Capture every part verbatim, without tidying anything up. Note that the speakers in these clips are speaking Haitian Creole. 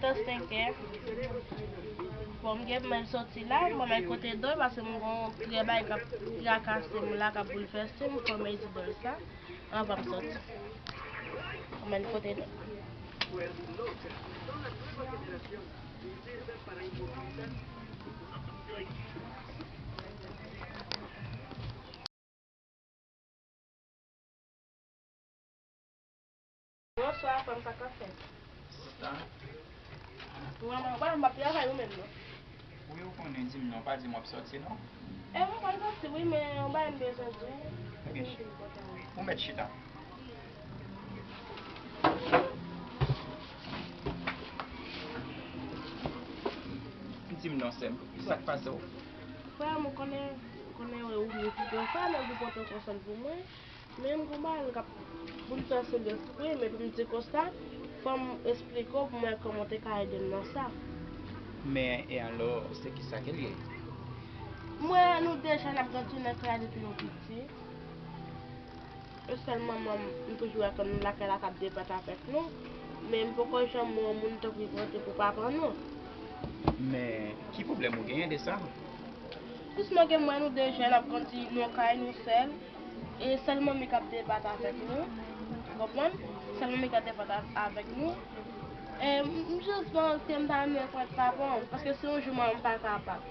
Tan senkè. Bon, m gen pou m al soti la, m pral al kote Dol, paske m gon trè bagay k ap trakase m la, k ap boulvèse m, fò m al di Dol sa, anvan m soti. Fò m al kote Dol. Bonswa, frè m, sa k ap fèt? Sista. Mwen, mwen, mwen, m ap travay ou menm, non? Wi, ou konnen, di m non, pa di m w ap soti, non. E, mwen pral soti, wi, men yon bagay m bezwen di w. Ebyen, ou mèt chita. Di m non, sè m, sa k pase w? Frè m, ou konnen, ou konnen, wi, ou vin kite w, frè m, ou pote konsèy pou mwen. Men m gon bagay k ap boulvèse lespri m, epi m di konsa, fò m esplike w pou m wè kòman w te ka ede m nan sa. Men, e alò, se kisa ke l ye? M wè nou deja n ap grandi nan kay la depi nou piti. E sèl manman m, m toujou wè kòm lakay la k ap depann avèk nou, men m poko janm wè yon moun tankou l pote pou papa nou. Men, ki pwoblèm ou genyen de sa? Jis mwen ke mwen nou de jèn ap grandi nan kay nou sèl. E sèl manmi k ap debat avèk nou. Ou konprann? Sèl manmi k ap debat a- avèk nou. E m m jis panse m ta renmen konèt papa m, paske si yon jou manmi m pa kapab.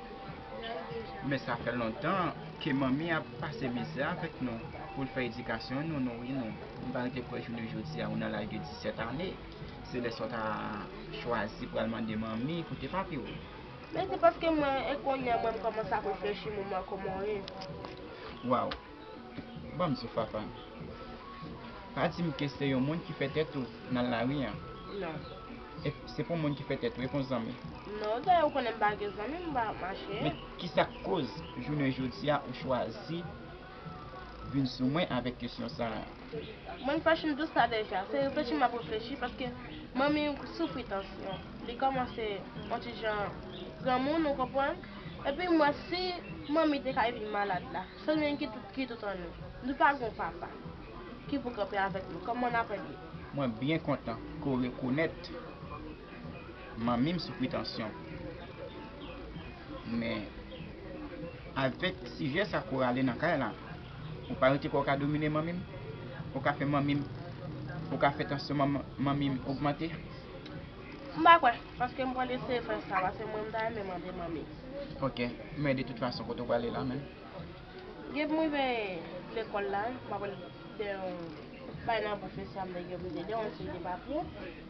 Men sa fè lontan ke manmi ap pase mizè avèk nou pou l fè edikasyon nou, nouri nou. M pa rete kwè jounen jodi a ou nan laj de disèt ane. Se lè sa w ta chwazi pral mande manmi kote papi w. Men se paske mwen, e kounye a mwen m kòmanse ap reflechi moman kòman w ye. Waw. Ban m di w, Fafan. Pa di m ke se yon moun ki fè tèt ou nan lari an. Non. E se pa yon moun ki fè tèt ou, e pa yon zanmi. Non, dayè ou konnen m pa gen zanmi, m pa ap mache. Men kisa k koz jounen jodi a ou chwazi vin sou mwen avèk kesyon sa a? Mwen reflechi m tout sa deja. Se reflechi m ap reflechi paske manmi soufri tansyon. Li kòmanse yon ti jan granmoun, ou konprann? Epi m wè si manmi te ka vin malad la, se nou menm ki tout, ki tout an nou. Nou pa gon papa ki pou kanpe avèk nou. Kòman n ap ede? Mwen byen kontan ke w rekonèt manmi m soufri tansyon. Men, avèk sijè sa ke w rale nan kay la, ou pa rete kwè w ka domine manmi m? Ou ka fè manmi m, ou ka fè tansyon manm- manmi m ogmante? M pa kwè, paske m pral eseye fè sa, paske mwen m ta renmen mande manmi. Ok, men de tout fason, kote w prale la menm? Gen pou m rive lekòl la, m ap al de yon bay nan pwofesè a, m te gen pou m te de yon seri de papye.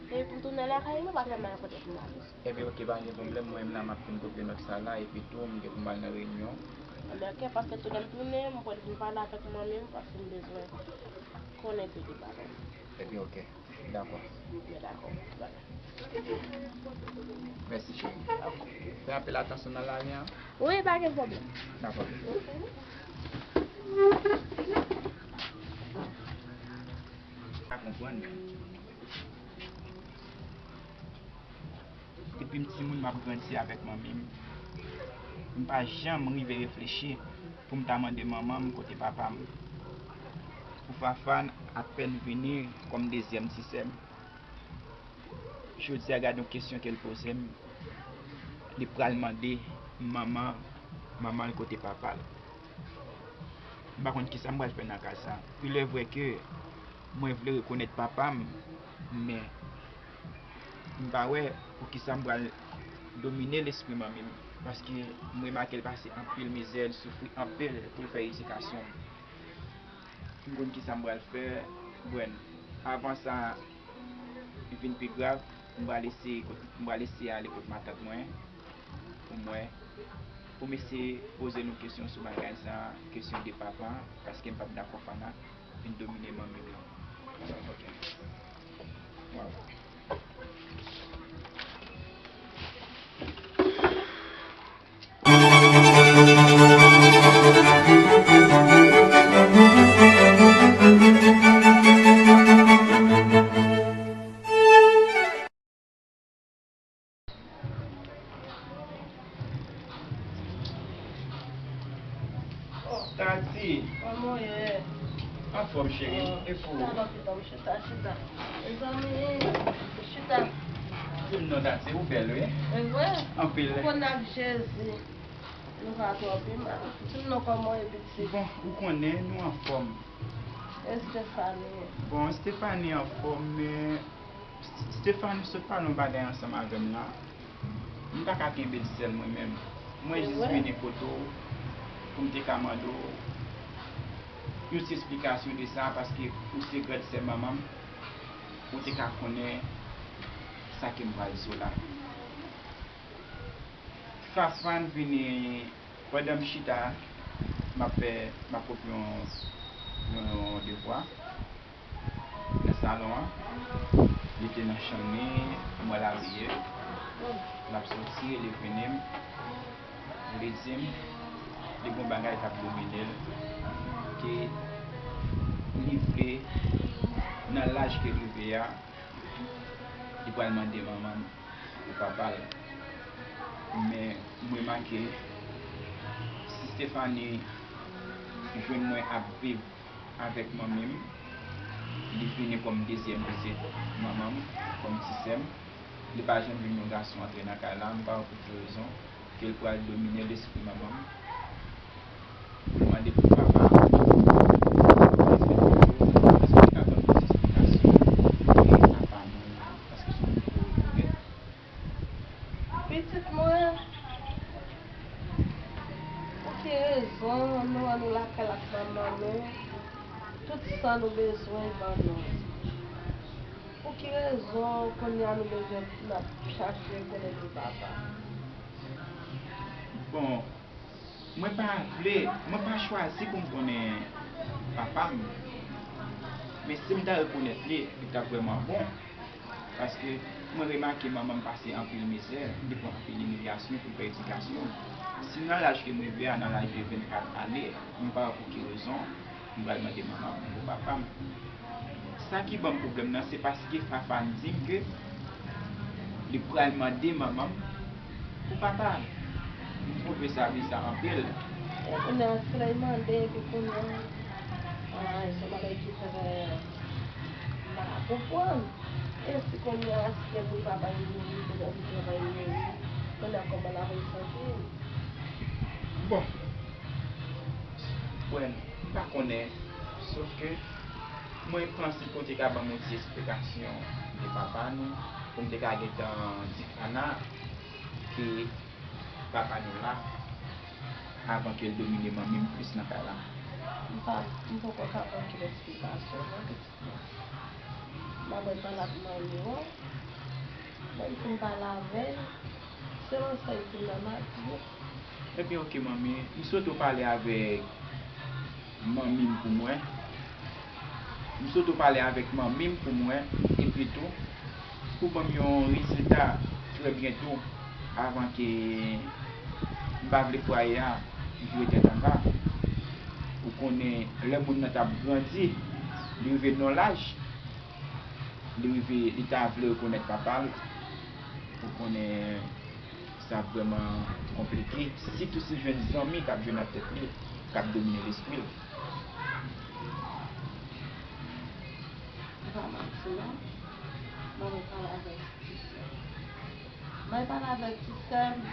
Epi pou m tounen lakay mwen, pa fè m al kote pou m ale. Ebyen, ok, pa gen pwoblèm, mwen menm la, m ap fin kopye nòt sa la, epi tou, m gen pou m al nan reyinyon. Ebyen, ok, paske tou lè m tounen, m pral vin pale avèk manmi m, paske m bezwen konnen tou de bagay. Ebyen, ok. Dakò. Mèsi, cheri. Fè anpil atansyon nan lari an. Wi, pa gen pwoblèm. Dakò. Pa konprann. Depi m timoun, m ap grandi avèk manmi m. M pa janm rive reflechi pou m ta mande manman m kote papa m. Pou Fafan apèn vini kòm dezyèm ti sè m. Jodi a, gade yon kesyon ke l poze m. Li pral mande manman, manman l kote papa l. M pa konn kisa m pral fè nan ka sa. Il est vrai ke mwen vle rekonèt papa m, men m pa wè poukisa m pral domine lespri manmi m, paske m remake l pase anpil mizè, l soufri anpil pou l fè edikasyon m. M konn kisa m pral fè. Bon, avan sa vin pi grav, m pral eseye kot- m pral eseye ale kot matant mwen pou m wè, pou m eseye poze l yon kesyon sou bagay sa, kesyon de papa, paske m p ap dakò Fana vin domine manmi m nan. Ok. Waw. Tati. Kòman w ye? Anfòm, cheri. E pou ou? Sa va, pitit, chita, chita. Mezanmi, chita. Di m non, Tati, ou bèl, wi. E vre? Anpil. Ou konn ak Jezi, nou pa twò pi mal. Di m non, kòman w ye, pitit? Bon, ou konnen, nou anfòm. E Stephanie? Bon, Stephanie anfòm, men Stephanie sot pale yon bagay ansanm avè m la. M pa ka kenbe l sèl mwen menm. Mwen jis vini kote w pou m te ka mande w yon ti esplikasyon de sa, paske ou se grande sœur manman m, ou te ka konnen sa ke m pral di w la. Fafan vini, pandan m chita, m ap fè, m ap kopye yon, yon devwa nan salon an. Li te nan chanm li, m wè l abiye. L ap soti, li vini m, li di m, li gon bagay k ap domine l, ke li vle, nan laj ke l rive a, li pral mande manman l pou papa l. Men, m remake, si Stephanie jwenn mwen ap viv avèk manmi m, li vini kòm dezyèm pitit manman m, kòm ti sè m. Li pa janm vin yon gason antre nan kay la, m pa wè pou ki rezon ke l pral domine lespri manman m. Pou l mande pou papa. Èske w te ka ban m plis esplikasyon de papa nou? Paske se yon nouvo rekonèt. Pitit mwen, pou ki rezon nou ann lakay ak manman nou? Tout sa nou bezwen ban nou. Pou ki rezon kounye a nou bezwen n ap chache konnen de papa? Bon, mwen pa vle, mwen pa chwazi pou m konnen papa m. Men si m ta rekonèt li, li t ap vrèman bon. Paske mwen remake manman m pase anpil mizè, li pran anpil imilyasyon pou l fè edikasyon. Si nan laj ke m rive a, nan laj de vennkat ane, m pa wè pou ki rezon, m pral mande manman m pou papa m. Sa ki ban m pwoblèm nan, se paske Fafan di m ke li pral mande manman m pou papa l. M twouve sa biza anpil. E kounye a, si lè l mande, epi kounye a, a, se yon bagay ki trè, m pa ka konprann. E si kounye a, si lè pou papa l mouri, kounye a pou papa l mouri, kounye a kòman l ap santi l? Bon, Bwen, m pa konnen, sòf ke mwen panse ke w te ka ban m yon ti esplikasyon de papa nou, pou m te ka gentan di Fana ke papa nou la, avan ke l domine manmi m plis nan kay la. M pa, m poko ka ba w okenn esplikasyon, non, pitit mwen. Manman pale ak manmi w, mwen fin pale avè l, selon sa l di m nan, m ap di w. Ebyen, oke, manmi. M swete w pale avèk manmi m pou mwen. M swete w pale avèk manmi m pou mwen, epi tou, pou ban m yon rezilta trè byento, avan ke m pa vle fwaye a vire tèt anba. Ou konnen, lè moun nan t ap grandi, li rive nan yon laj, li rive, li ta vle rekonèt papa l. Ou konnen, sa vrèman konplike, sitou si l jwenn zanmi k ap jwe nan tèt li, k ap domine lespri l. Ou pa manti non. Mwen pale avèk ti sè m. Mwen pale avèk ti sè m.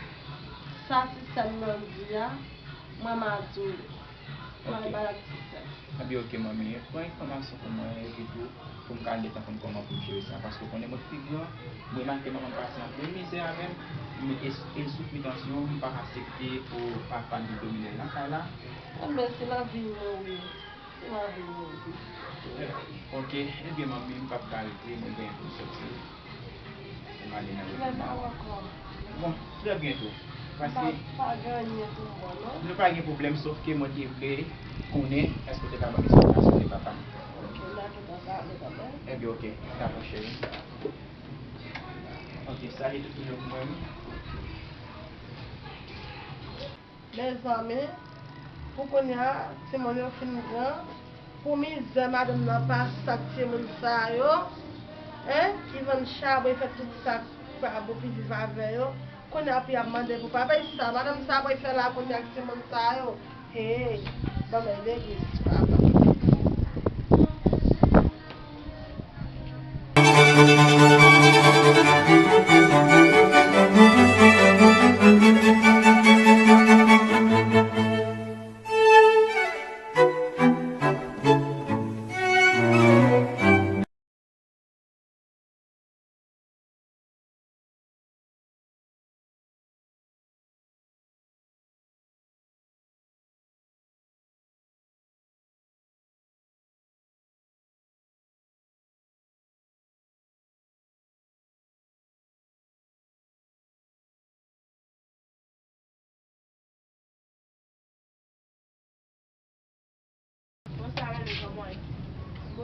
Sa ti sè m nan di a, mwen m a di w li. Mwen pale ak ti sè m. Ebyen, oke, manmi. Pran enfòmasyon pou mwen, epi tou, pou m ka gentan konn kòman pou m jere sa. Paske w konnen mwen ki pi gran, mwen remake manman m pase anpil mizè avè m, men e, e l soufri tansyon, m pa ka aksepte pou papa m vin domine l nan kay la. Enben, se lavi m mouri. Se lavi m mouri. Oke, ebyen, manmi, m p ap ka rete, mwen genyen pou m soti. Pou m ale nan reponn nan. Bon, trè byento. Paske pa gen anyen pou mwen, non. Nou pa gen pwoblèm, sòf ke mwen te vle konnen èske w te ka ban m esplikasyon de papa m. Oke, m a gentan pale kanmenm. Ebyen, oke. Dakò, cheri. Oke, sa se tout pou mwen, wi. Mezanmi, pou kounye a, timoun yo fin gran, pou mizè madanm nan pase ak timoun sa yo, en, ki vann chabon, fè tout sa k pa bon pou viv avè yo, kounye a pou y ap mande pou papa. E sa madanm sa ap fè la kounye a ak timoun sa yo? Hey, ban m legliz, papa.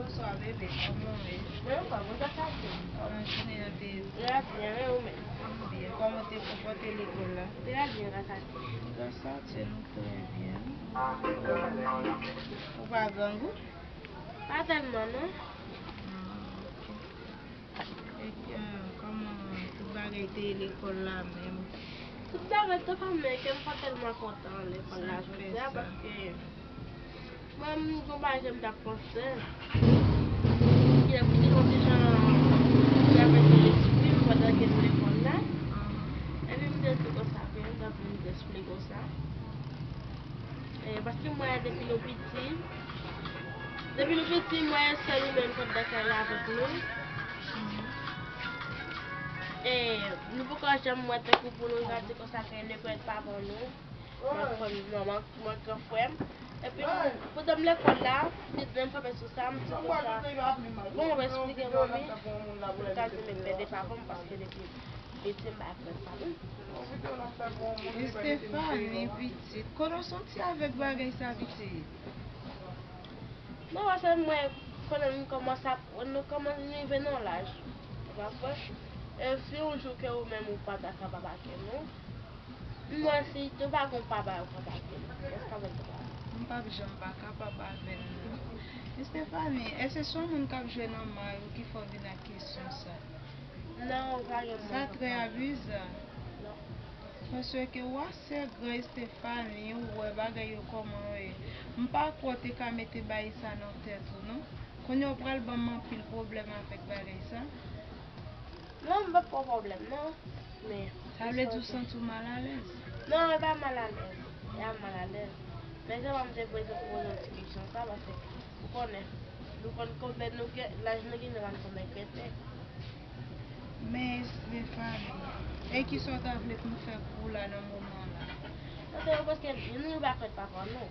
Bonswa, bebe. Kòman w ye? Mwen anfòm, mwen gras a Dye. Kòman jounen an te ye? Trè byen, e ou menm? Byen. Kòman w te konpòte lekòl la? Trè byen, gras a Dye. Gras a Dye, nou trè byen. Ou pa grangou? Pa tèlman, non. Ah, ok. E, eh, kòman tout bagay te ye lekòl la menm? Tout bagay te pa, men ke m pa tèlman kontan lekòl la jodi a, paske mwen menm, gon bagay ke m t ap panse. Ki te, ki te yon ti jan travèse lespri m pandan ke m lekòl la. Epi m te di konsa ke m t ap vin eksplike w sa. Eh, paske m wè depi nou piti, depi nou piti, m wè sèl ou menm k ap dakay la avèk nou. Eh, nou poko janm wè tankou pou nou ka di konsa ke regrèt pa bon nou. Mwen, frè m, non, mwen, mwen, gran frè m. Epi, pandan m lekòl la, m te menm kanpe sou sa, m di konsa, bon, mwen eksplike manmi, m ka di men pèdi pa bon, paske depi piti m pa fè sa. Estefani, pitit, kote w soti avèk bagay sa, pitit? Non, paske mwen, konnen m kòmanse ap, nou kòmanse rive nan laj. Ou pa kwè? E si yon jou ke ou menm ou pa ta kapab avè nou, m wè si tou pa gon pa ba yo kontakte m. Èske avè l kontakte? M p ap janm pa kapab avè l, non. Estefani, èske se yon moun k ap jwe nan may ou ki fè w vin ak kesyon sa? Non, ou pa gen moun. Sa trè abizan. Non. Paske w ase gran, Estefani, ou wè bagay yo kòman yo ye. M pa kwè w te ka mete bagay sa nan tèt ou, non. Kounye a w pral ban m anpil pwoblèm avèk bagay sa. Non, m p ap pran pwoblèm, non. Men, sa vle di w santi w malalèz? Non, e pa malalèz. E pa malalèz. Men se pa m te poze, poze w ti kesyon sa, paske ou konnen, nou konn konbyen nou gen, laj nou gen, nou pa konn konbyen k rete. Men, Estefani, e kisa w ta vle pou m fè pou w la nan moman la? Paske, paske nou pa kwè papa nou.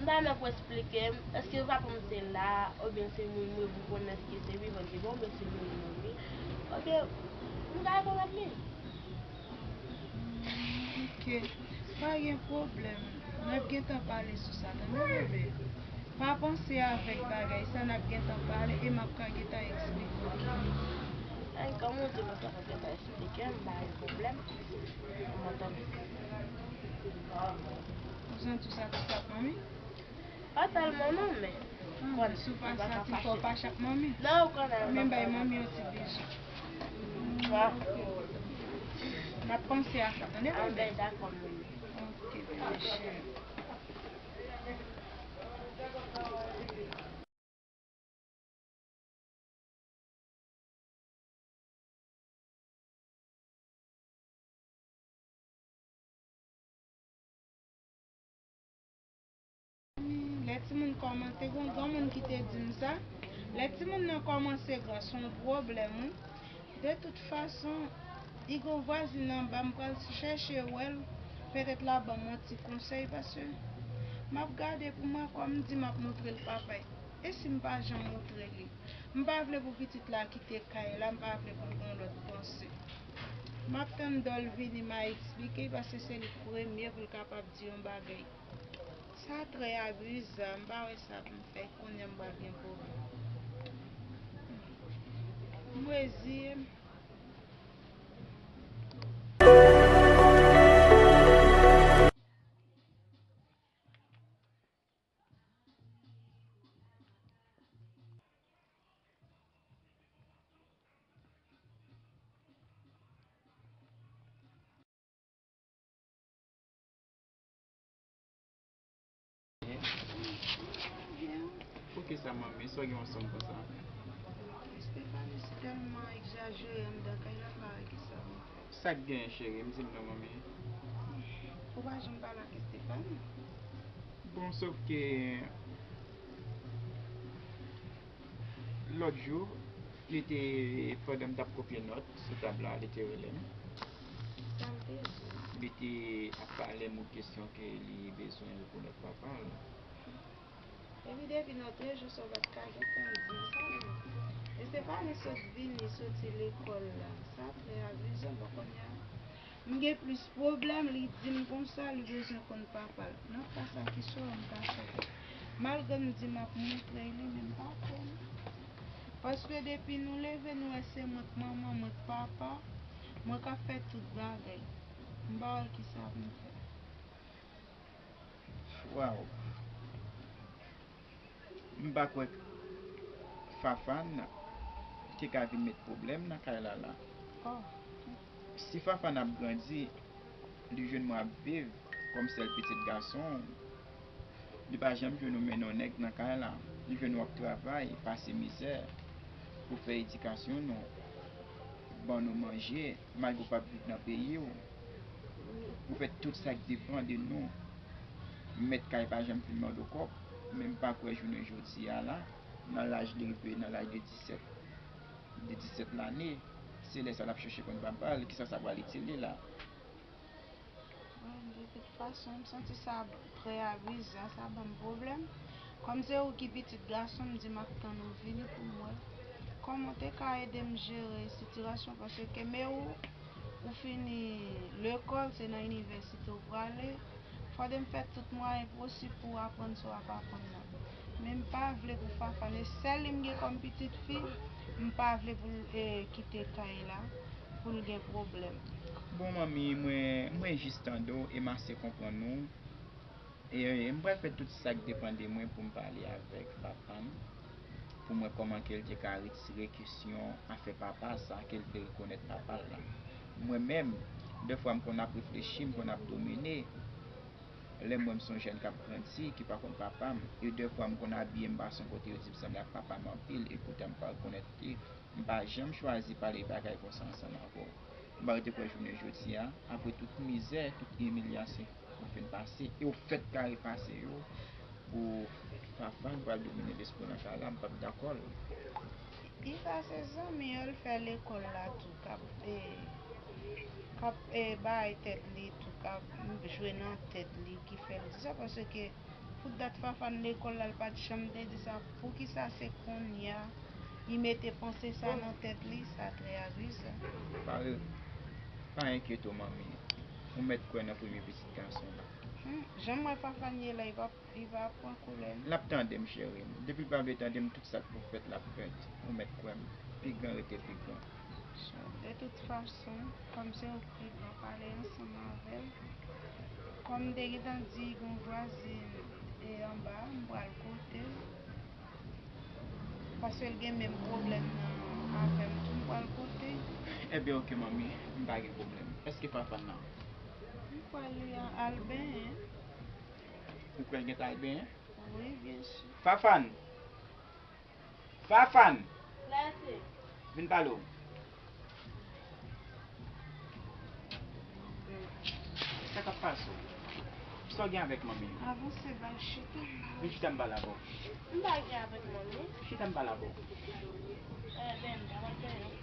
M pa menm pou eksplike m, èske papa m te la, oubyen se moun mwen pou konnen èske se vivan ki bon, oubyen se moun mouri. Oubyen, m ka rekonèt li. Ok, pa gen pwoblèm. N ap gentan pale sou sa, tande, bebe? Pa panse avèk bagay sa, n ap gentan pale e m ap ka gentan eksplike w. Ay, kòman w di konsa, m ap gentan eksplike m, pa gen pwoblèm. Mwen tande. Ou santi w satisfè ak manmi? Pa tèlman non, men ou konnen, si w pa satisfè, w pa chak manmi. Non, ou konnen. Men bay manmi yon ti bijou. N ap panse a sa, tande, bebe? Dakò, manmi. Ok, bebe cheri. Lè timoun kòman, te gon granmoun ki te di m sa. Lè timoun nan kòmanse gran, se yon pwoblèm, wi. De tout fason, li gon vwazin anba, m pral chèche wè l, petèt l a ban m yon ti konsèy, paske m ap gade pou m wè, kòm m di m ap moutre l papa, e si m pa janm moutre li? M pa vle pou pitit la kite kay la, m pa vle pou l gen yon lòt panse. M ap tann Dòl vini, m a eksplike, paske se li k premye pou l kapab di yon bagay. Sa trè abizan, m pa wè sa pou m fè, kounye a m pral gen pwoblèm. M reziye m. Poukisa, manmi? Sa w gen ansanm konsa? Stephanie, se tèlman egzajere anndan kay la, m pa wè kisa pou m fè. Sa k genyen, cheri? M di m non, manmi. Ou pa janm pale ak Stephanie? Bon, sòf ke lòt jou, li te, pandan m t ap kopye nòt sou tab la, li te rele m. Sa l te di? Li te ap pale m yon kesyon ke li bezwen rekonèt papa l. Epi depi nan trèz jou sa, w pa t ka gentan di m sa, non. Stephanie sot vini, soti lekòl la. Sa trè amizan, bon, kounye a, m gen plis pwoblèm, li di m konsa, li bezwen konn papa l. Nan ka sa, kisa m ka fè? Malgre m di m ap moutre li, men m pa kwè, non. Paske depi nou leve, nou wè se mwen k manman, mwen k papa, mwen k ap fè tout bagay. M pa wè kisa pou m fè. Waw. M pa kwè Fafan te ka vin met pwoblèm nan kay la la. Oh. Si Fafan ap grandi, li jwenn mwen ap viv kòm sèl pitit gason, li pa janm jwenn ou mennen yon nèg nan kay la. Li jwenn ou ap travay, pase mizè pou fè edikasyon nou, ban nou manje, malgre w p ap viv nan peyi w. Ou fè tout sa k depann de nou. Mèt kay pa janm fin mande w kòb, men m pa kwè jounen jodi a la, nan laj li rive, nan laj de disèt, de disèt lane, se lè sa l ap chèche konn papa l, kisa sa pral itil li la. Bon, de tout fason, m santi sa trè abizan, sa ban m pwoblèm. Kòm se ou ki pitit gason, m di m ap tann ou vini pou m wè kòman w te ka ede m jere sitiyasyon, paske men ou, ou fini lekòl, se nan inivèsite w prale. Fòde m fè tout mwayen posib pou w aprann sa w ap aprann nan. Men m pa vle pou Fafan, e sèl li m gen kòm pitit fi, m pa vle pou l eh, kite kay la, pou l gen pwoblèm. Bon, manmi, mwen, mwen jis tande w e m ase konprann ou. E m pral fè tout sa k depann de mwen pou m pale avèk papa m, pou m wè kòman ke l te ka retire kesyon afè papa sa, ke l te rekonèt papa l la. Mwen menm, dèfwa m konn ap reflechi, m konn ap domine. Lè m wè m se yon jèn k ap grandi, ki pa konn papa m, e dèfwa m konn abiye m pase yon kote, yo di m sanble ak papa m anpil, e poutan m pa rekonèt li. M pa janm chwazi pale bagay konsa ansanm avè w. M pa rete kwè jounen jodi a, apre tout mizè, tout imilyasyon ou fin pase, e w fèk ka repase yo, pou Fafan pral domine lespri w nan kay la, m p ap dakò l. Li pa se zanmi yo, l fè lekòl la tou, k ap, eh, k ap, eh, bay tèt li tou, k ap jwe nan tèt li, ki fè l di sa, paske pou dat Fafan lekòl la, l pa t janm te di sa. Poukisa se kounye a li mete panse sa nan tèt li? Sa trè abizan. Pa, pa enkyete w, manmi. Ou mèt kwè nan premye pitit gason la. Hmm, jan m wè Fafan ye la, li pa, li pa pran koulè, non. L ap tande m, cheri m. Depi l pa vle tande m, tout sa k pou fèt, l ap fèt. Ou mèt kwè m. Pi gran rete pi gran. De tout fason, kòm se ou ki pi gran, pale ansanm avè l. Kòm m te gentan di, gen yon vwazin e anba, m pral kote l. Paske l gen menm pwoblèm nan avè m tou, m pral kote l. Ebyen, oke, manmi, m pa gen pwoblèm. Èske Fafan nan? M kwè li al benyen. Ou kwè l gentan al benyen? Wi, byen si. Fafan! Fafan! Vin pale w. Sa k ap pase w? Sa w gen avèk manmi m? Avanse, bay chita. Vin chita m pale avè w. M pa gen avèk manmi. Chita m pale avè w. Eh, ben, m pa wè l benyen.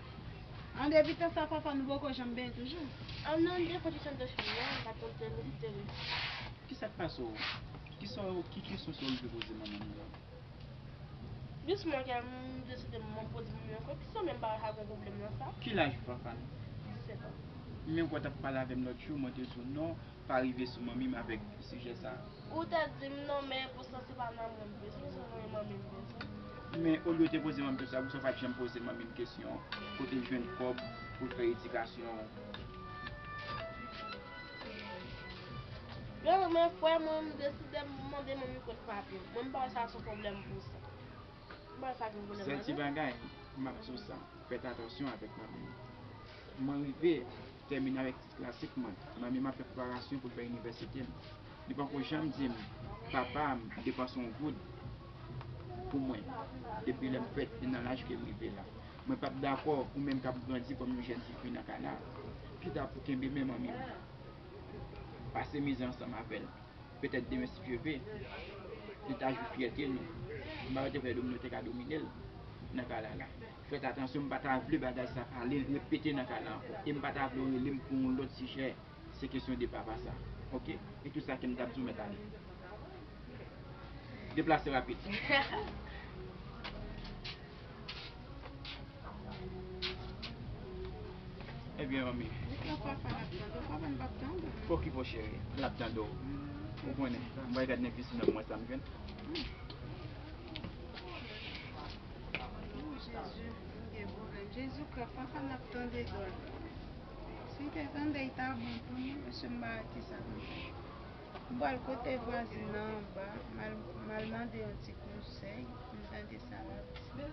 An depi tan sa, Fafan, nou poko janm benyen toujou? An nan, de fwa ti sante sou mwen, m pa tante l, m te ri. Kisa k pase w? Kisa w, ki kesyon sa w rive poze manman m nan? Jis mwen ke m deside m poze manmi m ankò, kisa menm pa ka gen pwoblèm nan sa? Ki laj ou, Fafan? Disèt an. Men w t ap pale avè m lòt jou, mwen te di w non, pa rive sou manmi m avèk sijè sa. Ou te di m non, men pou sa se pa nan mwen m bezwen, se nan manmi m bezwen. Men olye w te poze manmi m kesyon sa, poukisa w pa t janm poze manmi m kesyon kote l jwenn kòb pou l fè edikasyon? Yo, men frè mwen, m deside m mande manmi kot papye m. Mwen, m pa wè sa se yon pwoblèm pou sa. M pa wè sa gen pwoblèm ladan. Sèl ti bagay, m ap di w sa, fèt atansyon avèk manmi m. Mwen rive tèmine avèk ti klasik mwen. Manmi m ap fè preparasyon pou l fè inivèsite l. Li poko janm di m papa m depanse yon goud pou mwen depi lè m fèt e nan laj ke m rive la. Mwen p ap dakò ou menm k ap grandi kòm yon jèn tifi nan kay la, pita pou kenbe men manmi m, pase mizè ansanm avè l. Petèt demen si Dye vle, li ta jwi fyète nou. M pa rete kwè domine te ka domine l nan kay la la. Fèt atansyon, m pa ta vle bagay sa pale, repete nan kay la ankò. E m pa ta vle w rele m pou yon lòt sijè. Se kesyon de papa sa. Oke? E tout sa ke m t ap di w mèt ale. Deplase rapid. Ebyen, manmi. Ou kwè Fafan ap tande w? Fafan p ap tande w. Okipe w, cheri. L ap tande w. Ou konnen. M pral gade nan kizin nan pou m wè sa m jwenn. Jezi, m gen pwoblèm. Jezi Kris, papa n ap tande dòl. Si l te tande, l ta bon pou nou, mesye, m pa wè kisa pou m fè. M pral kote vwazin nan anba, m al, m al mande yon ti konsèy, m tande sa l ap di.